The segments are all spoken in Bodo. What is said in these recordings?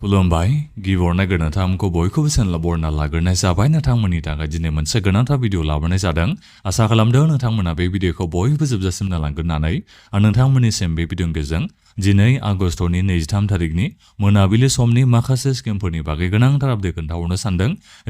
खुलुमबाय गिबियावनो गोनांथारखौ बयखौबो चेनेलाव बरना लाग्रोनाय जाबाय नोंथांमोननि थाखाय दिनै मोनसे गोनांथार भिडिअ लाबोनाय जादों आसा खालामदों नोंथांमोना बे भिडिअखौ बयबो जोबजासिम नायलांगोननानै आं नोंथांमोननिसिम बे भिडिअनि गेजेरजों 2 आगस्टनि 23 थारिखनि मोनाबिलि समनि माखासे स्किमफोरनि बागै गोनांथार आपडेट खोन्थाहरनो सानदों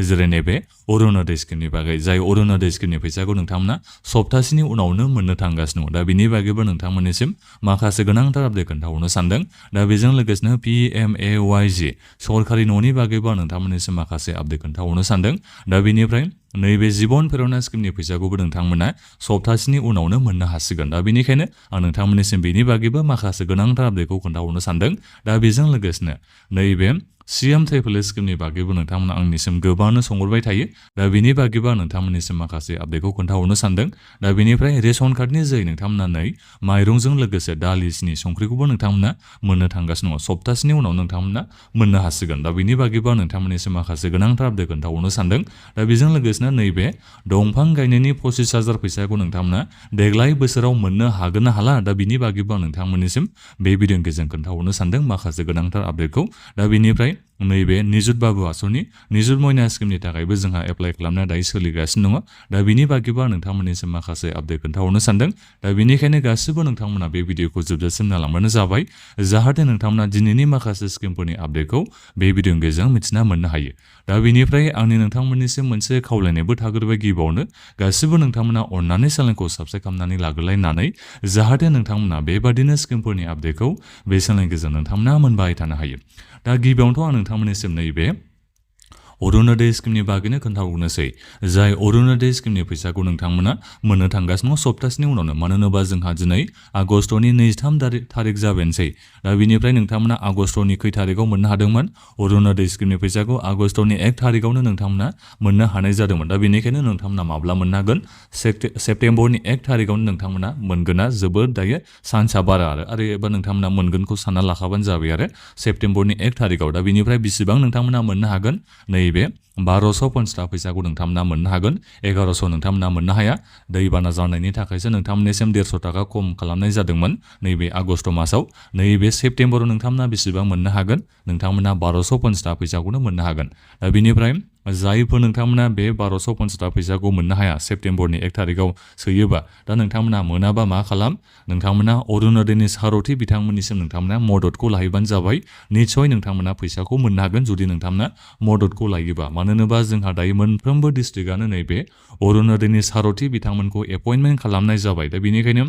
जेरै नैबे अरुणोदय स्किमनि बागै जाय अरुणोदय स्किमनि फैसाखौ नोंथांमोना सप्तासेनि उनावनो मोननो थांगासिनो दं दा बिनि बागैबो नोंथांमोननिसिम माखासे गोनांथार आपडेट खोन्थाहरनो सानदों दा बेजों लोगोसेनो PMAY-G सरकारि न'नि बागैबो नोंथांमोननिसिम माखासे आपडेट खोन्थाहरनो सानदों दा बेनिफ्राय नैबे जिबन प्रेरणा स्किमनि फैसाखौबो नोंथांमोना सप्तासेनि उनावनो मोननो हासिगोन दा बेनिखायनो आं नोंथांमोननिसिम बेनि बागैबो माखासे गोनांथार आपडेटखौ खोन्थाहरनो सानदों दा बेजों लोगोसेनो नैबे CM ट्रिपल स्किमनि बागैबो नोंथांमोना आंनिसिम गोबांनो सोंहरबाय थायो दा बेनि बागैबो नोंथांमोननिसिम माखासे आपडेटखौ खोन्थाहरनो सानदों दा बेनिफ्राय रेशन कार्डनि जोहै नोंथांमोना नै माइरंजों लोगोसे दालि सिनि संख्रिखौबो नोंथांमोना मोननो थांगासिनो दङ सप्तासेनि उनाव नोंथांमोना मोननो हासिगोन दा बेनि बागैबो नोंथांमोननिसिम माखासे गोनांथार आपडेट खोन्थाहरनो सानदों दा बेजों लोगोसेनो नैबे दंफां गायनायनि 25,000 फैसाखौ नोंथांमोना देग्लाय बोसोराव मोननो हागोन ना हाला दा बिनि बागैबो नोंथांमोननिसिम बे भिडिअनि गेजेरजों खोन्थाहरनो सानदों माखासे गोनांथार आपडेटखौ दा बेनिफ्राय नैबे निजुत बाबु आसनि निजुत मयना स्किमनि थाखायबो जोंहा एप्लाइ खालामनाया दायो सोलिगासिनो दङ दा बिनि बागैबो नोंथांमोननिसिम माखासे आपडेट खोन्थाहरनो सानदों दा बेनिखायनो गासिबो नोंथांमोना बे भिडिअखौ जोबजासिम नायलांबानो जाबाय जाहाथे नोंथांमोना दिनैनि माखासे स्किमफोरनि आपडेटखौ बे भिडिअनि गेजेरजों मिथिना मोननो हायो दा बेनिफ्राय आंनि नोंथांमोननिसिम मोनसे खावलायनायबो थाग्रोबाय गिबियावनो गासिबो नोंथांमोना अननानै चेनेलखौ साबस्क्राइब खालामनानै लाग्रोलायनानै जाहाथे नोंथांमोना बेबादिनो स्किमफोरनि आपडेटखौ बे चेनेलनि गेजेरजों नोंथांमोना मोनबाय थानो हायो दा गिबियावनोथ' आं नोंथांमोननिसिम नैबे अरुणोदय स्किमनि बागैनो खोन्थाहरनोसै जाय अरुणोदय स्किमनि फैसाखौ नोंथांमोना मोननो थांगासिनो सप्तासेनि उनावनो मानो होनोबा जोंहा दिनै आगस्टनि 23 थारिख जाबायनोसै दा बिनिफ्राय नोंथांमोना आगस्टनि खै थारिखआव मोननो हादोंमोन अरुणोदय स्किमनि फैसाखौ आगस्टनि 1 थारिखआवनो नोंथांमोना मोननो हानाय जादोंमोन दा बेनिखायनो नोंथांमोना माब्ला मोननो हागोन सेप्तेम्बरनि 1 थारिखआवनो नोंथांमोना मोनगोना जोबोद दायो चान्सआ बारा आरो एबा नोंथांमोना मोनगोनखौ सानना लाखाबानो जाबाय आरो सेप्तेम्बरनि 1 थारिखआव दा बिनिफ्राय बेसेबां नोंथांमोना मोननो हागोन नैबे 1250 फैसाखौ नोंथांमोना मोननो हागोन 1100 नोंथांमोना मोननो हाया दैबाना जानायनि थाखायसो नोंथांमोननिसिम 150 थाखा खम खालामनाय जादोंमोन नैबे आगस्ट मासाव नैबे सेप्तेम्बराव नोंथांमोना बेसेबां मोननो हागोन नोंथांमोना 1250 फैसाखौनो मोननो हागोन दा बेनिफ्राय जायफोर नोंथांमोना बे 1250 फैसाखौ मोननो हाया सेप्तेम्बरनि 1 थारिखआव सोयोबा दा नोंथांमोना मोनाबा मा खालाम नोंथांमोना अरुणोदयनि सारथि बिथांमोननिसिम नोंथांमोना मददखौ लाहैबानो जाबाय निस्सय नोंथांमोना फैसाखौ मोननो हागोन जुदि नोंथांमोना मददखौ लायोबा मानो होनोबा जोंहा दायो मोनफ्रोमबो डिस्ट्रिक्टआनो नैबे अरुणोदयनि सारथि बिथांमोनखौ एपइन्टमेन्ट खालामनाय जाबाय दा बेनिखायनो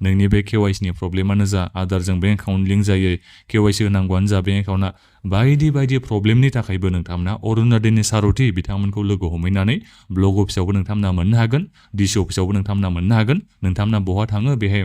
नोंनि बे KYC नि प्रब्लेमानो जा आधारजों बेंक एकाउन्ट लिंक जायै KYC होनांगौआनो जा बेंक एकाउन्टआ बायदि प्रब्लेमनि थाखायबो नोंथांमोना अरुणोदयनि सारथि बिथांमोनखौ लोगो हमहैनानै ब्लक अफिसावबो नोंथांमोना मोननो हागोन DC अफिसावबो नोंथांमोना मोननो हागोन नोंथांमोना बहा थाङो बेहाय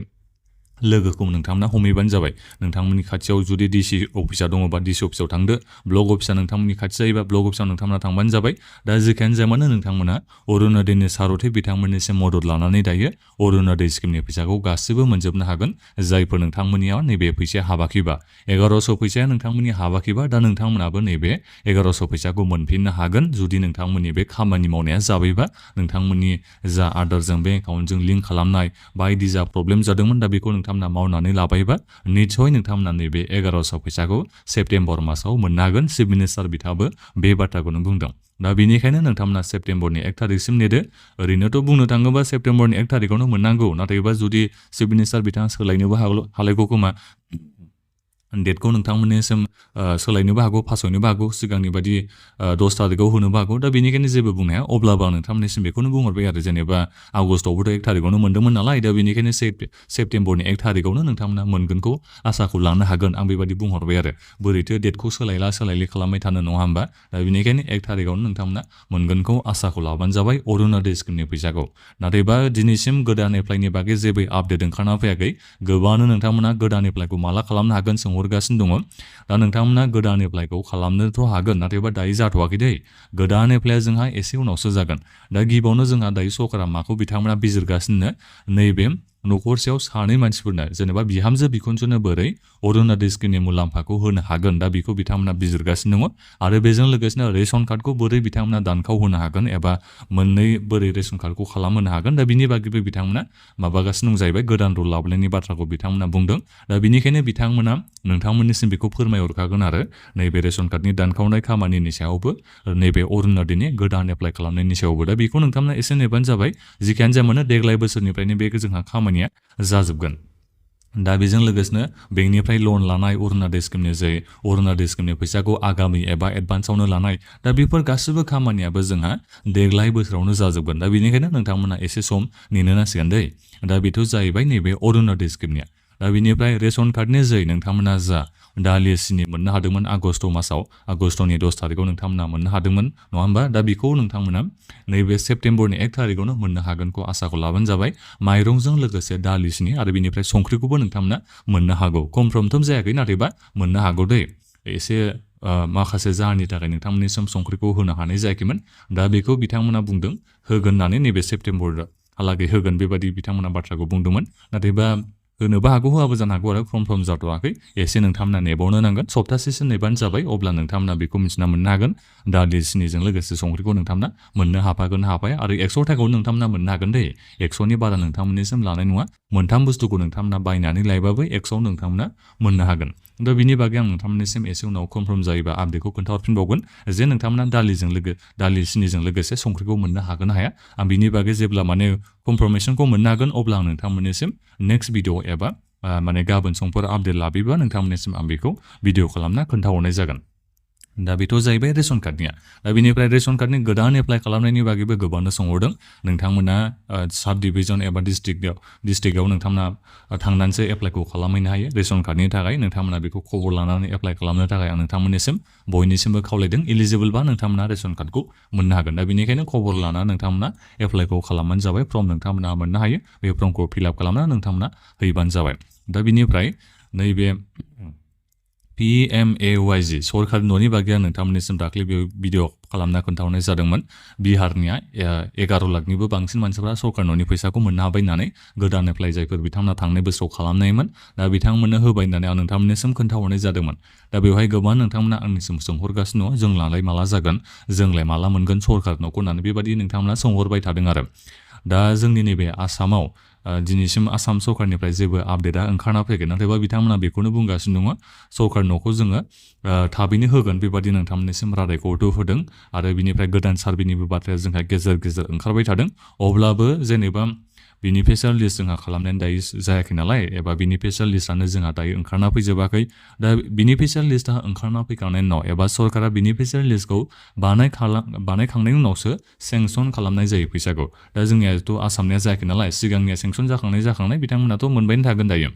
लोगोखौ नोंथांमोना हमहैबानो जाबाय नोंथांमोननि खाथियाव जुदि DC अफिसा दङबा DC अफिसाव थांदो ब्लक अफिसा नोंथांमोननि खाथि जायोबा ब्लक अफिसाव नोंथांमोना थांबानो जाबाय दा जेखियानो जाया मानो नोंथांमोना अरुणोदयनि सारथि बिथांमोननिसिम मदद लानानै दायो अरुणोदय स्किमनि फैसाखौ गासिबो मोनजोबनो हागोन जायफोर नोंथांमोननियाव नैबे फैसाया हाबाखैबा 1100 फैसाया नोंथांमोननि हाबाखैबा दा नोंथांमोनाबो नैबे 1100 फैसाखौ मोनफिननो हागोन जुदि नोंथांमोननि बे खामानि मावनाया जाबायबा नोंथांमोननि जा आधारजों बेंक एकाउन्टजों लिंक खालामनाय बायदि जा प्रब्लेम जादोंमोन दा बेखौ नोंथांमोना मावनानै लाबायबा निस्सय नोंथांमोना नैबे 1100 फैसाखौ सेप्तेम्बर मासाव मोननो हागोन चिफ मिनिस्टार बिथाङाबो बे बाथ्राखौनो बुंदों दा बेनिखायनो नोंथांमोना सेप्तेम्बरनि 1 थारिखसिम नेदो ओरैनोथ' बुंनो थाङोबा सेप्तेम्बरनि 1 थारिखआवनो मोननांगौ नाथायबा जुदि चिफ मिनिस्टार बिथाङा सोलायनोबो हालायगौ खोमा डेटखौ नोंथांमोननिसिम सोलायनोबो हागौ फासयनोबो हागौ सिगांनि बायदि 10 थारिखआव होनोबो हागौ दा बेनिखायनो जेबो बुंनो हाया अब्लाबो आं नोंथांमोननिसिम बेखौनो बुंहरबाय आरो जेनेबा आगस्टआवबोथ' 1 थारिखआवनो मोन्दोंमोन नालाय दा बेनिखायनो सेप्तेम्बरनि 1 थारिखआवनो नोंथांमोना मोनगोनखौ आसाखौ लानो हागोन आं बेबायदि बुंहरबाय आरो बोरैथो डेटखौ सोलायलि खालामबाय थानो नङा होमबा दा बेनिखायनो 1 थारिखआवनो नोंथांमोना मोनगोनखौ आसाखौ लाबानो जाबाय अरुणोदय स्किमनि फैसाखौ नाथायबा दिनैसिम गोदान एप्लाइनि बागै जेबो आपडेट ओंखारना फैयाखै गोबाङानो नोंथांमोना गोदान एप्लाइखौ माला खालामनो हागोन सोंहरगासिनो दङ दा नोंथांमोना गोदान एप्लाइखौ खालामनोथ' हागोन नाथायबा दायो जाथ'वाखै दै गोदान एप्लाइया जोंहा एसे उनावसो जागोन दा गिबियावनो जोंहा दायो सरकारा माखौ बिथांमोना बिजिरगासिनो नैबे न'खरसेयाव सानै मानसिफोरनो जेनेबा बिहामजो बिखुनजोनो बोरै अरुनदय स्किमनि मुलाम्फाखौ होनो हागोन दा बेखौ बिथांमोना बिजिरगासिनो दङ आरो बेजों लोगोसेनो रेशन कार्डखौ बोरै बिथांमोना दानखाव होनो हागोन एबा मोननै बोरै रेशन कार्डखौ खालामहोनो हागोन दा बिनि बागैबो बिथांमोना माबागासिनो दं जाहैबाय गोदान रुल लाबोनायनि बाथ्राखौ बिथांमोना बुंदों दा बिनिखायनो बिथांमोना नोंथांमोननिसिम बेखौ फोरमायहरखागोन आरो नैबे रेशन कार्डनि दानखावनाय खामानिनि सायावबो नैबे अरुनदयनि गोदान एप्लाइ खालामनायनि सायावबो दा बेखौ नोंथांमोना एसे नेबानो जाबाय जिखियानो जाया मानो देग्लाय बोसोरनिफ्रायनो बे जोंहा खामानिया जाजोबगोन दा बेजों लोगोसेनो बेंकनिफ्राय लन लानाय अरुनदय स्किमनि जे अरुनदय स्किमनि फैसाखौ आगामि एबा एडभान्सआवनो लानाय दा बेफोर गासैबो खामानियाबो जोंहा देग्लाय बोसोरावनो जाजोबगोन दा बेनिखायनो नोंथांमोना एसे सम नेनो नांसिगोन दै दा बेथ' जाहैबाय नैबे अरुनदय स्किमनिया दा बेनिफ्राय रेशन कार्डनि जै नोंथांमोना जा दालि सिनि मोननो हादोंमोन आगस्ट मासाव आगस्टनि 10 थारिखआव नोंथांमोना मोननो हादोंमोन नङा होमबा दा बेखौ नोंथांमोना नैबे सेप्तेम्बरनि 1 थारिखआवनो मोननो हागोनखौ आसाखौ लाबानो जाबाय माइरंजों लोगोसे दालि सिनि आरो बेनिफ्राय संख्रिखौबो नोंथांमोना मोननो हागौ कनफार्मथ' जायाखै नाथायबा मोननो हागौ दै एसे माखासे जाहोननि थाखाय नोंथांमोननिसिम संख्रिखौ होनो हानाय जायाखैमोन दा बेखौ बिथांमोना बुंदों होगोन होननानै नैबे सेप्तेम्बरहालागै होगोन बेबादि बिथांमोना बाथ्राखौ बुंदोंमोन नाथायबा होनोबो हागौ होआबो जानो हागौ आरो कनफार्म जाथ'वाखै एसे नोंथांमोना नेबावनो नांगोन सप्तासेसो नेबानो जाबाय अब्ला नोंथांमोना बेखौ मिथिना मोननो हागोन दालि सिनिजों लोगोसे संख्रिखौ नोंथांमोना मोननो हाफागोन हाफाया आरो 100 थाखाखौ नोंथांमोना मोननो हागोन दै 100नि बारा नोंथांमोननिसिम लानाय नङा मोनथाम बुस्थुखौ नोंथांमोना बायनानै लायबाबो 100 नोंथांमोना मोननो हागोन दा बिनि बागै आं नोंथांमोननिसिम एसे उनाव कनफार्म जायोबा आपडेटखौ खोन्थाहरफिनबावगोन जे नोंथांमोना दालि सिनिजों लोगोसे संख्रिखौ मोननो हागोन हाया आं बिनि बागै जेब्ला माने कनफार्मेशनखौ मोननो हागोन अब्ला आं नोंथांमोननिसिम नेक्स्ट भिडिअ एबा माने गाबोन समफोर आपडेट लाबोयोबा नोंथांमोननिसिम आं बेखौ भिडिअ खालामना खोन्थाहरनाय जागोन दा बेथ' जाहैबाय रेशन कार्डनिया दा बेनिफ्राय रेशन कार्डनि गोदान एप्लाइ खालामनायनि बागैबो गोबांनो सोंहरदों नोंथांमोना साब डिभिजन एबा डिस्ट्रिक्टआव नोंथांमोना थांनानैसो एप्लाइखौ खालामहैनो हायो रेशन कार्डनि थाखाय नोंथांमोना बेखौ खबर लानानै एप्लाइ खालामनो थाखाय आं नोंथांमोननिसिम बयनिसिमबो खावलायदों इलिजिबोलबा नोंथांमोना रेशन कार्डखौ मोननो हागोन दा बेनिखायनो खबर लाना नोंथांमोना एप्लाइखौ खालामबानो जाबाय फर्म नोंथांमोना मोननो हायो बे फर्मखौ फिलआप खालामना नोंथांमोना हैबानो जाबाय दा बिनिफ्राय नैबे PMAY-G सरकारि न'नि बागै आं नोंथांमोननिसिम दाख्लै बे भिडिअ खालामना खोन्थाहरनाय जादोंमोन बिहारनिया 11 लाखनिबो बांसिन मानसिफोरा सरकारि न'नि फैसाखौ मोननो हाबाय होननानै गोदान एप्लाइ जायफोर बिथांमोना थांनाय बोसोराव खालामनायमोन दा बिथांमोननो होबाय होननानै आं नोंथांमोननिसिम खोन्थाहरनाय जादोंमोन दा बेवहाय गोबां नोंथांमोना आंनिसिम सोंहरगासिनो दङ जोंलाय माला जागोन जोंलाय माला मोनगोन सरकारि न'खौ होननानै बेबायदि नोंथांमोना सोंहरबाय थादों आरो दा जोंनि नैबे आसामाव दिनैसिम आसाम सरकारनिफ्राय जेबो आपडेटआ ओंखारना फैगोन नाथायबा बिथांमोना बेखौनो बुंगासिनो दङ सरकारि न'खौ जोङो थाबैनो होगोन बेबादि नोंथांमोननिसिम रादायखौथ' होदों आरो बिनिफ्राय गोदान सार्भेनिबो बाथ्राया जोंहा गेजेर गेजेर ओंखारबाय थादों अब्लाबो जेनेबा बेनिफिसियेल लिस्ट जोंहा खालामनानै दायो जायाखै नालाय एबा बेनिफिसियेल लिस्टआनो जोंहा दायो ओंखारना फैजोबाखै दा बेनिफिसियेल लिस्टआ ओंखारना फैखांनायनि उनाव एबा सरकारा बेनिफिसियेल लिस्टखौ बानायखांनायनि उनावसो सेंसन खालामनाय जायो फैसाखौ दा जोंनियाथ' आसामनिया जायाखै नालाय सिगांनिया सेंसन जाखांनाय बिथांमोनाथ' मोनबायनो थागोन दायो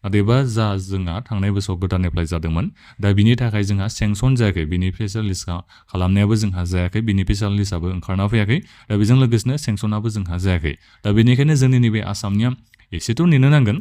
नाथायबा जा जोंहा थांनाय बोसोराव गोदान एप्लाइ जादोंमोन दा बिनि थाखाय जोंहा सेंसन जायाखै बेनिफिसियेल लिस्ट खालामनायाबो जोंहा जायाखै बेनिफिसियेल लिस्टआबो ओंखारना फैयाखै दा बेजों लोगोसेनो सेंसनाबो जोंहा जायाखै दा बेनिखायनो जोंनि नैबे आसामनिया एसेथ' नेनो नांगोन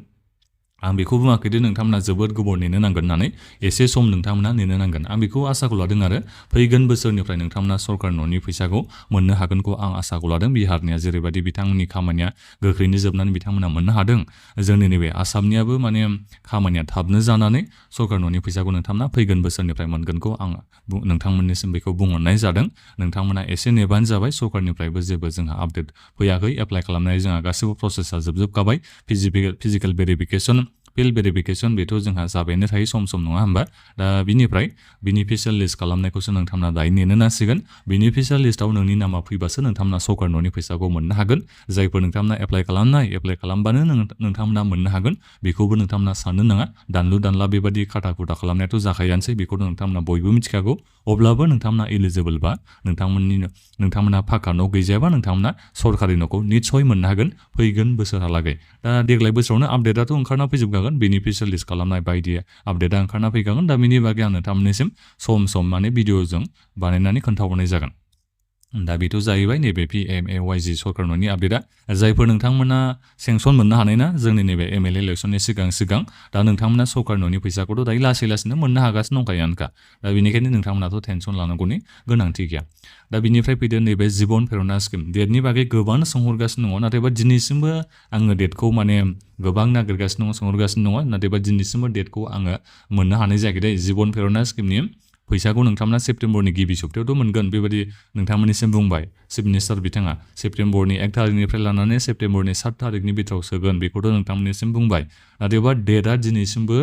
आं बेखौ बुङाखैदि नोंथांमोना जोबोद गोबाव नेनो नांगोन होननानै एसे सम नोंथांमोना नेनो नांगोन आं बेखौ आसाखौ लादों आरो फैगोन बोसोरनिफ्राय नोंथांमोना सरकार न'नि फैसाखौ मोननो हागोनखौ आं आसाखौ लादों बिहारनिया जेरैबायदि बिथांमोननि खामानिया गोख्रैनो जोबनानै बिथांमोना मोननो हादों जोंनि नैबे आसामनियाबो माने खामानिया थाबनो जानानै सरकार न'नि फैसाखौ नोंथांमोना फैगोन बोसोरनिफ्राय मोनगोनखौ आं नोंथांमोननिसिम बेखौ बुंहरनाय जादों नोंथांमोना एसे नेबानो जाबाय सरकारनिफ्रायबो जेबो जोंहा आपडेट फैयाखै एप्लाइ खालामनाय जोंहा गासैबो प्रसेसा जोबजोबखाबाय फिजिकेल भेरिफिकेसन फिल्ड भेरिफिकेसन बेथ' जोंहा जाबायनो थायो सम नङा होमबा दा बिनिफ्राय बेनिफिसियेल लिस्ट खालामनायखौसो नोंथांमोना दायो नेनो नांसिगोन बेनिफिसियेल लिस्टआव नोंनि नामा फैबासो नोंथांमोना सरकार न'नि फैसाखौ मोननो हागोन जायफोर नोंथांमोना एप्लाइ खालामबानो नोंथांमोना मोननो हागोन बेखौबो नोंथांमोना साननो नाङा दानलु बेबादि खाथा खुथा खालामनायाथ' जाखायानोसै बेखौ नोंथांमोना बयबो मिथिखागौ अब्लाबो नोंथांमोना इलिजिबोलबा नोंथांमोना फाक्का न' गैजायाबा नोंथांमोना सरकारि न'खौ निस्सय मोननो हागोन फैगोन बोसोरहालागै दा देग्लाय बोसोरावनो आपडेटआथ' ओंखारना फैजोबखागोन बेनिफिसियेल लिस्ट खालामनाय बायदि आपडेटआ ओंखारना फैखागोन दा बिनि बागै आं नोंथांमोननिसिम सम माने भिडिअजों बानायनानै खोन्थाहरनाय जागोन दा बेथ' जाहैबाय नैबे PMAY-G सरकार न'नि आपडेटआ जायफोर नोंथांमोना सेंसन मोननो हानाय ना जोंनि नैबे MLA इलेक्सननि सिगां दा नोंथांमोना सरकार न'नि फैसाखौथ' दायो लासैनो मोननो हागासिनो दंखायोआनोखा दा बेनिखायनो नोंथांमोनाथ' टेनसन लानांगौनि गोनांथि गैया दा बिनिफ्राय फैदो नैबे जिबन प्रेरणा स्किम डेटनि बागै गोबां सोंहरगासिनो दङ नाथायबा दिनैसिमबो आङो डेटखौ माने गोबां नागिरगासिनो दङ सोंहरगासिनो दङ नाथायबा दिनैसिमबो डेटखौ आङो मोननो हानाय जायाखै दे जिबन प्रेरणा स्किमनि फैसाखौ नोंथांमोना सेप्तेम्बरनि गिबि सप्तायावथ' मोनगोन बेबायदि नोंथांमोननिसिम बुंबाय चिफ मिनिस्टार बिथाङा सेप्तेम्बरनि 1 थारिखनिफ्राय लानानै सेप्तेम्बरनि 7 थारिखनि बिथोराव सोगोन बेखौथ' नोंथांमोननिसिम बुंबाय नाथायबा डेटआ दिनैसिमबो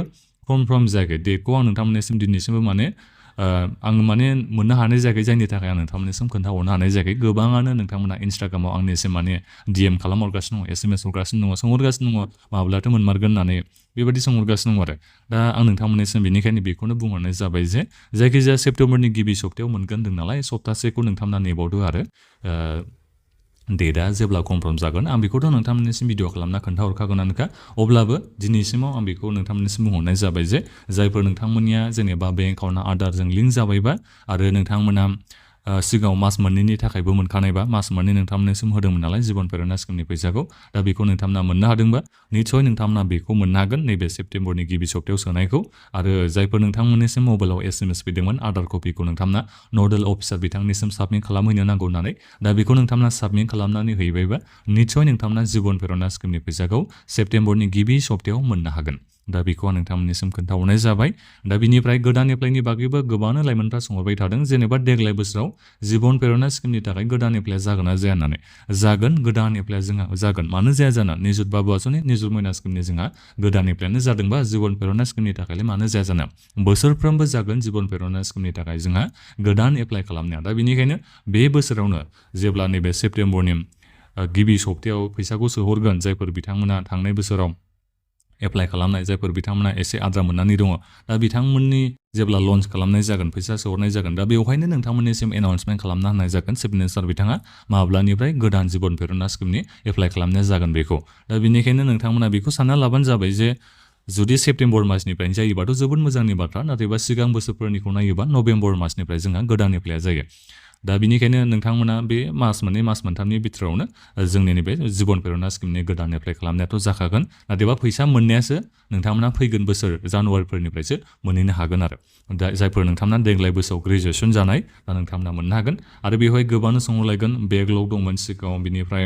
कनफार्म जायाखै डेटखौ आं नोंथांमोननिसिम दिनैसिमबो माने आं माने मोननो हानाय जायाखै जायनि थाखाय आं नोंथांमोननिसिम खोन्थाहरनो हानाय जायाखै गोबाङानो नोंथांमोना इन्स्टाग्रामाव आंनिसिम माने DM खालामहरगासिनो दङ SMS हरगासिनो दङ सोंहरगासिनो दङ माब्लाथो मोनमारगोन होननानै बेबायदि सोंहरगासिनो दङ आरो दा आं नोंथांमोननिसिम बेनिखायनो बेखौनो बुंहरनाय जाबाय जे जायखिजाया सेप्तेम्बरनि गिबि सप्तायाव मोनगोन होनदों नालाय सप्तासेखौ नोंथांमोना नेबावदो आरो डेटआ जेब्ला कनफार्म जागोन आं बेखौथ' नोंथांमोननिसिम भिडिअ खालामना खोन्थाहरखागोनानोखा अब्लाबो दिनैसिमाव आं बेखौ नोंथांमोननिसिम बुंहरनाय जाबाय जे जायफोर नोंथांमोननिया जेनेबा बेंक एकाउन्टआ आधारजों लिंक जाबायबा आरो नोंथांमोना सिगाङाव मास मोननैनि थाखायबो मोनखानायबा मास मोननै नोंथांमोननिसिम होदोंमोन नालाय जिबन प्रेरणा स्किमनि फैसाखौ दा बेखौ नोंथांमोना मोननो हादोंबा निस्सय नोंथांमोना बेखौ मोननो हागोन नैबे सेप्तेम्बरनि गिबि सप्तायाव सोनायखौ आरो जायफोर नोंथांमोननिसिम मबाइलाव SMS फैदोंमोन आधार कपिखौ नोंथांमोना नडेल अफिसार बिथांनिसिम साबमिट खालामहैनो नांगौ होननानै दा बेखौ नोंथांमोना साबमिट खालामनानै हैबायबा निस्सय नोंथांमोना जिबन प्रेरणा स्किमनि फैसाखौ सेप्तेम्बरनि गिबि सप्तायाव मोननो हागोन दा बेखौ आं नोंथांमोननिसिम खोन्थाहरनाय जाबाय दा बिनिफ्राय गोदान एप्लाइनि बागैबो गोबां लाइमोनफ्रा सोंहरबाय थादों जेनेबा देग्लाय बोसोराव जिबन प्रेरणा स्किमनि थाखाय गोदान एप्लाइ जागोन ना जाया होननानै जागोन गोदान एप्लाइआ जोंहा जागोन मानो जाया जानो निजुत बाबु आसनि निजुत मयना स्किमनि जोंहा गोदान एप्लाइआनो जादोंबा जिबन प्रेरणा स्किमनि थाखायलाय मानो जाया जानो बोसोरफ्रोमबो जागोन जिबन प्रेरणा स्किमनि थाखाय जोंहा गोदान एप्लाइ खालामनाया दा बेनिखायनो बे बोसोरावनो जेब्ला नैबे सेप्तेम्बरनि गिबि सप्तायाव फैसाखौ सोहरगोन जायफोर बिथांमोना थांनाय बोसोराव एप्लाइ खालामनाय जायफोर बिथांमोना एसे आद्रा मोननानै दङ दा बिथांमोननि जेब्ला लन्च खालामनाय जागोन फैसा सोहरनाय जागोन दा बेवहायनो नोंथांमोननिसिम एनाउन्समेन्ट खालामना होनाय जागोन चिफ मिनिस्टार बिथाङा माब्लानिफ्राय गोदान जिबन प्रेरणा स्किमनि एप्लाइ खालामनाय जागोन बेखौ दा बेनिखायनो नोंथांमोना बेखौ सानना लाबानो जाबाय जे जुदि सेप्तेम्बर मासनिफ्रायनो जायोबाथ' जोबोद मोजांनि बाथ्रा नाथायबा सिगां बोसोरफोरनिखौ नायोबा नभेम्बर मासनिफ्राय जोंहा गोदान एप्लाइआ जायो दा बिनिखायनो नोंथांमोना बे मास मोननै मास मोनथामनि बिथोरावनो जोंनि नैबे जिबन प्रेरणा स्किमनि गोदान एप्लाइ खालामनायाथ' जाखागोन नाथायबा फैसा मोननायासो नोंथांमोना फैगोन बोसोर जानुवारिफोरनिफ्रायसो मोनहैनो हागोन आरो दा जायफोर नोंथांमोना देग्लाय बोसोराव ग्रेजुवेसन जानाय दा नोंथांमोना मोननो हागोन आरो बेवहाय गोबां सोंहरलायगोन बेकलग दंमोन सिगाङाव बिनिफ्राय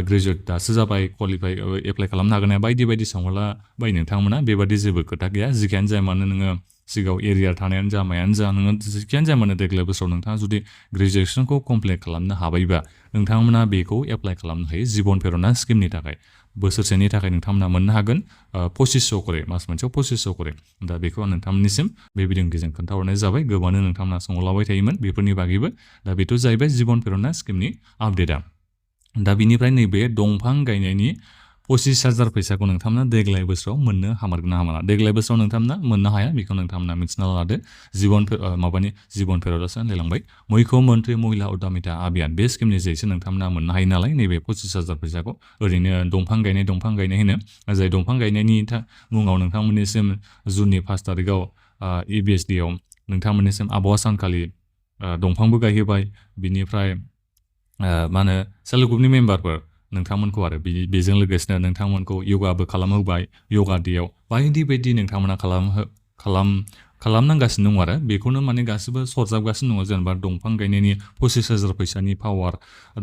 ग्रेजुवेट दासो जाबाय क्वालिफाइ एप्लाइ खालामनो हागोन बायदि बायदि सोंहरलाबाय नोंथांमोना बेबादि जेबो खोथा गैया जिखियानो जाया मानो नोङो सिगाङाव एरियार थानायानो जा मायानो जा नोङो जिखियानो जाया मानो देग्लाय बोसोराव नोंथाङा जुदि ग्रेजुवेसनखौ कमप्लिट खालामनो हाबायबा नोंथांमोना बेखौ एप्लाइ खालामनो हायो जिबन प्रेरणा स्किमनि थाखाय बोसोरसेनि थाखाय नोंथांमोना मोननो हागोन 2500 करे मास मोनसेयाव 2500 करे दा बेखौ आं नोंथांमोननिसिम बे भिडिअनि गेजेरजों खोन्थाहरनाय जाबाय गोबांनो नोंथांमोना सोंहरलाबाय थायोमोन बेफोरनि बागैबो दा बेथ' जाहैबाय जिबन प्रेरणा स्किमनि आपडेटआ दा बिनिफ्राय नैबे दंफां गायनायनि 25,000 फैसाखौ नोंथांमोना देग्लाय बोसोराव मोननो हामारगोन ना हामारा देग्लाय बोसोराव नोंथांमोना मोननो हाया बेखौ नोंथांमोना मिथिना लादो जिबन प्रेरणासो होनलायलांबाय मुख्यमन्त्री महिला उद्यमिता अभियान बे स्किमनि जोहैसो नोंथांमोना मोननो हायो नालाय नैबे 25,000 फैसाखौ ओरैनो दंफां गायनाय होनो जाय दंफां गायनायनि मुङाव नोंथांमोननिसिम जुननि 5 तारिखआव EBSDआव नोंथांमोननिसिम आबहावा सानखालि दंफांबो गायहोबाय बिनिफ्राय मा होनो सेल्फ हेल्प ग्रुपनि मेम्बारफोर नोंथांमोनखौ आरो बेजों लोगोसेनो नोंथांमोनखौ योगाबो खालामहोबाय योगा डेयाव बायदि बायदि नोंथांमोना खालामनांगासिनो दङ आरो बेखौनो माने गासिबो सरजाबगासिनो दङ जेनेबा दंफां गायनायनि 25,000 फैसानि पावार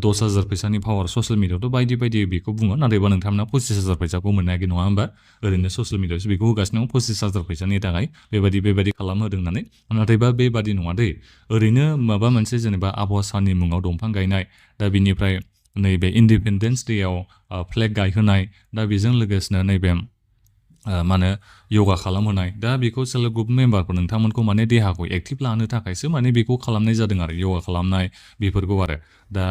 10,000 फैसानि पावार ससियेल मिडियायावथ' बायदि बायदि बेखौ बुङो नाथायबा नोंथांमोना 25,000 फैसाखौ मोननो हायाखै नङा होमबा ओरैनो ससियेल मिडियायावसो बेखौ होगासिनो दं 25,000 फैसानि थाखाय बेबायदि खालामहोदों होननानै नाथायबा बेबादि नङा दै ओरैनो माबा मोनसे जेनेबा आबहावा साननि मुङाव दंफां गायनाय दा बिनिफ्राय नैबे इन्डिपेन्डेन्स डेयाव फ्लेग गायहोनाय दा बेजों लोगोसेनो नैबे मा होनो योगा खालामहोनाय दा बेखौ सेल्फ हेल्प ग्रुप मेम्बारफोर नोंथांमोनखौ माने देहाखौ एक्टिभ लानो थाखायसो माने बेखौ खालामनाय जादों आरो योगा खालामनाय बेफोरखौ आरो दा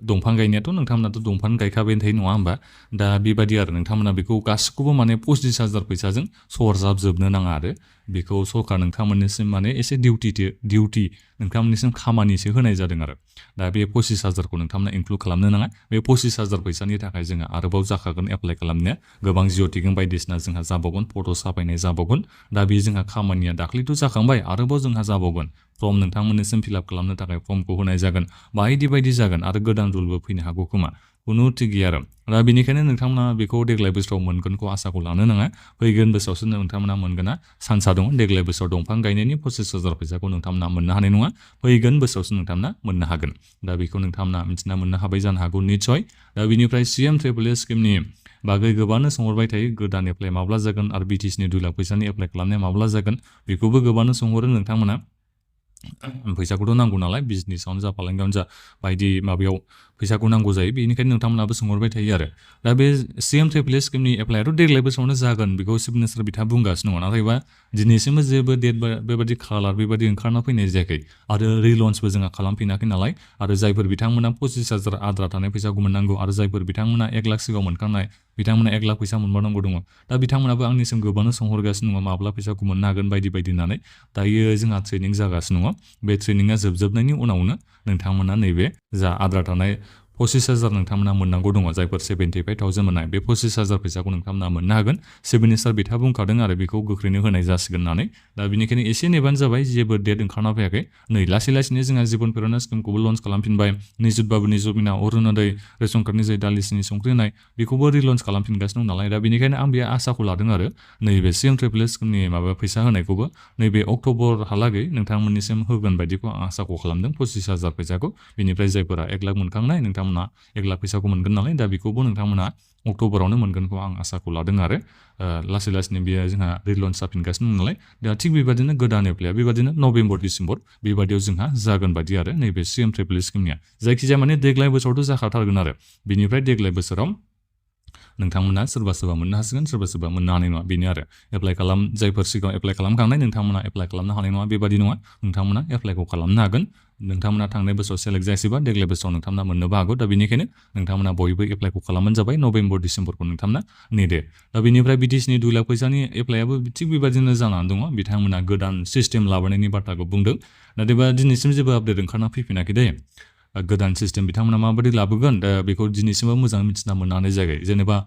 दंफां गायनायाथ' नोंथांमोनाथ' दंफां गायखाबायानो थायो नङा होमबा दा बेबायदि आरो नोंथांमोना बेखौ गासिखौबो माने 25,000 फैसाजों सरजाबजोबनो नाङा आरो बेखौ सरकार नोंथांमोननिसिम माने एसे डिउटि नोंथांमोननिसिम खामानिसो होनाय जादों आरो दा बे 25,000खौ नोंथांमोना इनक्लुड खालामनो नाङा बे 25,000 फैसानि थाखाय जोङो आरोबाव जाखागोन एप्लाइ खालामनाया गोबां जिअ' बायदिसिना जोंहा जाबावगोन फट' साफायनाय जाबावगोन दा बे जोंहा खामानिया दाख्लैथ' जाखांबाय आरोबाव जोंहा जाबावगोन फर्म नोंथांमोननिसिम फिलआप खालामनो थाखाय फर्मखौ होनाय जागोन बायदि बायदि जागोन आरो गोदान रुलबो फैनो हागौ खोमा खुनु थिग गैया आरो दा बेनिखायनो नोंथांमोना बेखौ देग्लाय बोसोराव मोनगोनखौ आसाखौ लानो नाङा फैगोन बोसोरावसो नोंथांमोना मोनगोना चान्सआ दङ देग्लाय बोसोराव दंफां गायनायनि 25,000 फैसाखौ नोंथांमोना मोननो हानाय नङा फैगोन बोसोरावसो नोंथांमोना मोननो हागोन दा बेखौ नोंथांमोना मिथिना मोननो हाबाय जानो हागौ निस्सय दा बिनिफ्राय PMAY-G स्किमनि बागै गोबांनो सोंहरबाय थायो गोदान एप्लाइ माब्ला जागोन आरो BTCनि 2 लाख फैसानि एप्लाइ खालामनाया माब्ला जागोन बेखौबो गोबांनो सोंहरो नोंथांमोना फैसाखौथ' नांगौ नालाय बिजनेसावनो जा फालांगियावनो जा बायदि माबायाव फैसाखौ नांगौ जायो बेनिखायनो नोंथांमोनाबो सोंहरबाय थायो आरो दा बे PMAY-G स्किमनि एप्लाइआथ' देग्लाय बोसोरावनो जागोन बेखौ चिफ मिनिस्टार बिथाङा बुंगासिनो दङ नाथायबा दिनैसिमबो जेबो डेट बेबायदि कालार बेबायदि ओंखारना फैनाय जायाखै आरो रिलन्सबो जोंहा खालामफिनाखै नालाय आरो जायफोर बिथांमोना 25,000 आद्रा थानाय फैसाखौ मोननांगौ आरो जायफोर बिथांमोना 1 लाख सिगाङाव मोनखांनाय बिथांमोना 1 लाख फैसा मोनबावनांगौ दङ दा बिथांमोनाबो आंनिसिम गोबांनो सोंहरगासिनो दङ माब्ला फैसाखौ मोननो हागोन बायदि बायदि होननानै दायो जोंहा ट्रेनिं जागासिनो दङ बे ट्रेनिंआ जोबजोबनायनि उनावनो नोंथांमोना नैबे जा आद्रा थानाय 25,000 नोंथांमोना मोननांगौ दङ जायफोर 75,000 मोननाय बे 25,000 फैसाखौ नोंथांमोना मोननो हागोन चिफ मिनिस्टार बिथाङा बुंखादों आरो बेखौ गोख्रैनो होनाय जासिगोन होननानै दा बेनिखायनो एसे नेबानो जाबाय जेबो डेट ओंखारना फैयाखै नै लासै लासैनो जोंहा जिबन प्रेरणा स्किमखौबो लन्च खालामफिनबाय निजुत बाबुनि जमिना अरुणोदय रेशन कार्डनि जाय दालिसिनि संख्रि होनाय बेखौबो रिलन्च खालामफिनगासिनो दं नालाय दा बेनिखायनो आं बे आसाखौ लादों आरो नैबे PMAY-G स्किमनि माबा फैसा होनायखौबो नैबे अक्ट'बरहालागै नोंथांमोननिसिम होगोन बायदिखौ आं आसाखौ खालामदों 25,000 फैसाखौ बेनिफ्राय जायफोरा 1 लाख मोनखांनाय नोंथांमोना 1 लाख फैसाखौ मोनगोन नालाय दा बेखौबो नोंथांमोना अक्ट'बरावनो मोनगोनखौ आं आसाखौ लादों आरो लासै लासैनो बेयो जोंहा रिलन्च जाफिनगासिनो दं नालाय दा थिग बेबादिनो गोदान एप्लाइआ बेबादिनो नभेम्बर डिसेम्बर बेबादियाव जोंहा जागोन बादि आरो नैबे PMAY-G स्किमनिया जायखिजाया माने देग्लाय बोसोरावथ' जाखाथारगोन आरो बिनिफ्राय देग्लाय बोसोराव नोंथांमोना सोरबा सोरबा मोननो हासिगोन सोरबा सोरबा मोननो हानाय नङा बेनो आरो जायफोर सिगाङाव एप्लाइ खालामखांनाय नोंथांमोना एप्लाइ खालामनो हानाय नङा बेबादि नङा नोंथांमोना एप्लाइखौ खालामनो हागोन नोंथांमोना थांनाय बोसोराव सेलेक्ट जायासैबा देग्लाय बोसोराव नोंथांमोना मोननोबो हागौ दा बेनिखायनो नोंथांमोना बयबो एप्लाइखौ खालामबानो जाबाय नभेम्बर डिसेम्बरखौ नोंथांमोना नेदो दा बेनिफ्राय BTCनि 2 लाख फैसानि एप्लाइआबो थिग बेबादिनो जानानै दङ बिथांमोना गोदान सिस्टेम लाबोनायनि बाथ्राखौ बुंदों नाथायबा दिनैसिम जेबो आपडेट ओंखारना फैफिनाखै दे गोदान सिस्टेम बिथांमोना माबायदि लाबोगोन दा बेखौ दिनैसिमबो मोजाङै मिथिना मोननो हानाय जायाखै जेनेबा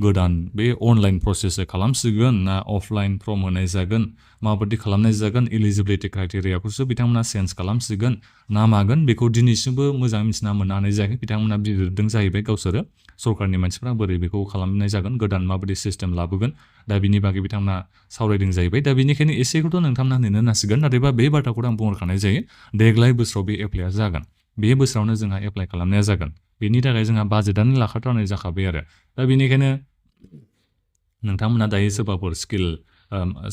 गोदान बे अनलाइन प्रसेसै खालामसिगोन ना अफलाइन फर्म होनाय जागोन माबायदि खालामनाय जागोन इलिजिबिलिटि क्राइटेरियाखौसो बिथांमोना चेन्ज खालामसिगोन ना मागोन बेखौ दिनैसिमबो मोजाङै मिथिना मोननो हानाय जायाखै बिथांमोना बिजिरदों जाहैबाय गावसोरो सरकारनि मानसिफ्रा बोरै बेखौ खालामनाय जागोन गोदान माबायदि सिस्टेम लाबोगोन दा बिनि बागै बिथांमोना सावरायदों जाहैबाय दा बेनिखायनो एसेखौथ' नोंथांमोना नेनो नांसिगोन नाथायबा बे बाथ्राखौ आं बुंहरखानाय जायो देग्लाय बोसोराव बे एप्लाइआ जागोन बे बोसोरावनो जोंहा एप्लाइ खालामनाया जागोन बेनि थाखाय जोंहा बाजेटआनो लाखाथारनाय जाखाबाय आरो दा बेनिखायनो नोंथांमोना दायो सोरबाफोर स्किल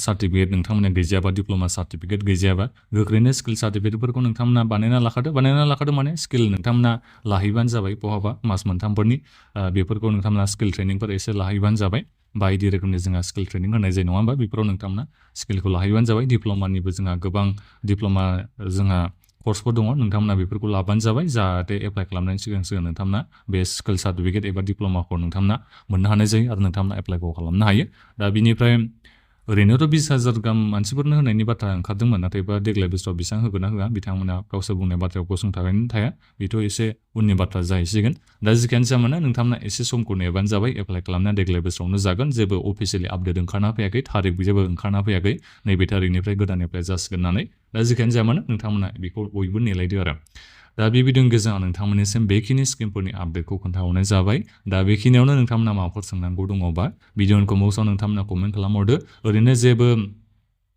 सार्टिफिकेट नोंथांमोना गैजायाबा डिप्ल'मा सार्टिफिकेट गैजायाबा गोख्रैनो स्किल सार्टिफिकेटफोरखौ नोंथांमोना बानायना लाखादो माने स्किल नोंथांमोना लाहैबानो जाबाय बहाबा मास मोनथामफोरनि बेफोरखौ नोंथांमोना स्किल ट्रेनिंफोर एसे लाहैबानो जाबाय बायदि रोखोमनि जोंहा स्किल ट्रेनिं होनाय जायो नङा होमबा बेफोराव नोंथांमोना स्किलखौ लाहैबानो जाबाय डिप्ल'मानिबो जोंहा गोबां डिप्ल'मा जोंहा कर्सफोर दङ नोंथांमोना बेफोरखौ लाबानो जाबाय जाहाथे एप्लाइ खालामनायनि सिगां नोंथांमोना बे स्किल सार्टिफिकेट एबा डिप्ल'माखौ नोंथांमोना मोननो हानाय जायो आरो नोंथांमोना एप्लाइखौ खालामनो हायो दा बिनिफ्राय ओरैनोथ' 20,000 गाहाम मानसिफोरनो होनायनि बाथ्रा ओंखारदोंमोन नाथायबा देग्लाय बोसोराव बेसेबां होगोन ना होआ बिथांमोना गावसोर बुंनाय बाथ्रायाव गसंथानानै थाया बेथ' एसे उननि बाथ्रा जाहैसिगोन दा जिखियानो जाया मानो नोंथांमोना एसे समखौ नेबानो जाबाय एप्लाइ खालामनाया देग्लाय बोसोरावनो जागोन जेबो अफिसियेलि आपडेट ओंखारना फैयाखै थारिख जेबो ओंखारना फैयाखै नैबे थारिखनिफ्राय गोदान एप्लाइ जासिगोन होननानै दा जिखियानो जाया मानो नोंथांमोना बेखौ बयबो नेलायदो आरो दा बे भिडिअनि गेजेराव नोंथांमोननिसिम बेखिनि स्किमफोरनि आपडेटखौ खोन्थाहरनाय जाबाय दा बेखिनियावनो नोंथांमोना माबाफोर सोंनांगौ दङबा भिडिअनि कमेन्ट्सआव नोंथांमोना कमेन्ट खालामहरदो ओरैनो जेबो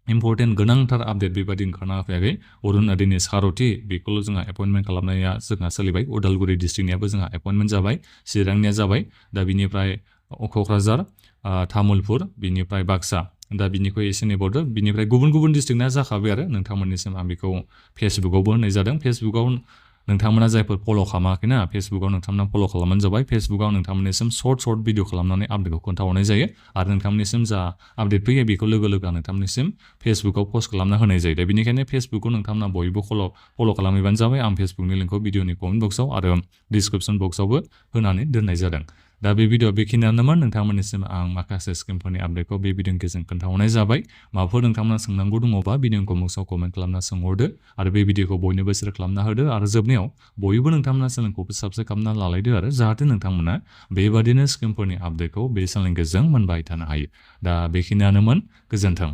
इम्पर्टेन्ट गोनांथार आपडेट बेबायदि ओंखारना फैयाखै अरुणोदयनि सारथि बेखौल' जोंहा एपइन्टमेन्ट खालामनाया जोंहा सोलिबाय उदालगुरि डिस्ट्रिक्टनियाबो जोंहा एपइन्टमेन्ट जाबाय चिरांनिया जाबाय दा बिनिफ्राय क'क्राझार तामुलपुर बिनिफ्राय बाक्सा दा बिनिखौ एसे नेबावदो बिनिफ्राय गुबुन गुबुन डिस्ट्रिक्टना जाखाबाय आरो नोंथांमोननिसिम आं बेखौ फेसबुकावबो होनाय जादों फेसबुकाव नोंथांमोना जायफोर फल' खालामाखैना फेसबुकाव नोंथांमोना फल' खालामबानो जाबाय फेसबुकाव नोंथांमोननिसिम सर्ट भिडिअ खालामनानै आपडेटखौ खोन्थाहरनाय जायो आरो नोंथांमोननिसिम जा आपडेट फैयो बेखौ लोगो लोगो नोंथांमोननिसिम फेसबुकाव पस्ट खालामना होनाय जायो दा बेनिखायनो फेसबुकखौ नोंथांमोना बयबो फल' खालामहैबानो जाबाय आं फेसबुकनि लिंकखौ भिडिअनि कमेन्ट बक्सआव आरो डिसक्रिपसन बक्सआवबो होनानै दोननाय जादों दा बे भिडिअ बेखिनियानोमोन नोंथांमोननिसिम आं माखासे स्किमफोरनि आपडेटखौ बे भिडिअनि गेजेरजों खोन्थाहरनाय जाबाय माबाफोर नोंथांमोना सोंनांगौ दङबा भिडिअनि कमेन्ट्सआव कमेन्ट खालामना सोंहरदो आरो बे भिडिअखौ बयनोबो शेयार खालामना होदो आरो जोबनायाव बयबो नोंथांमोना चेनेलखौबो साबस्क्राइब खालामना लालायदो आरो जाहाथे नोंथांमोना बेबादिनो स्किमफोरनि आपडेटखौ बे चेनेलनि गेजेरजों मोनबाय थानो हायो दा बेखिनियानोमोन गोजोन्थों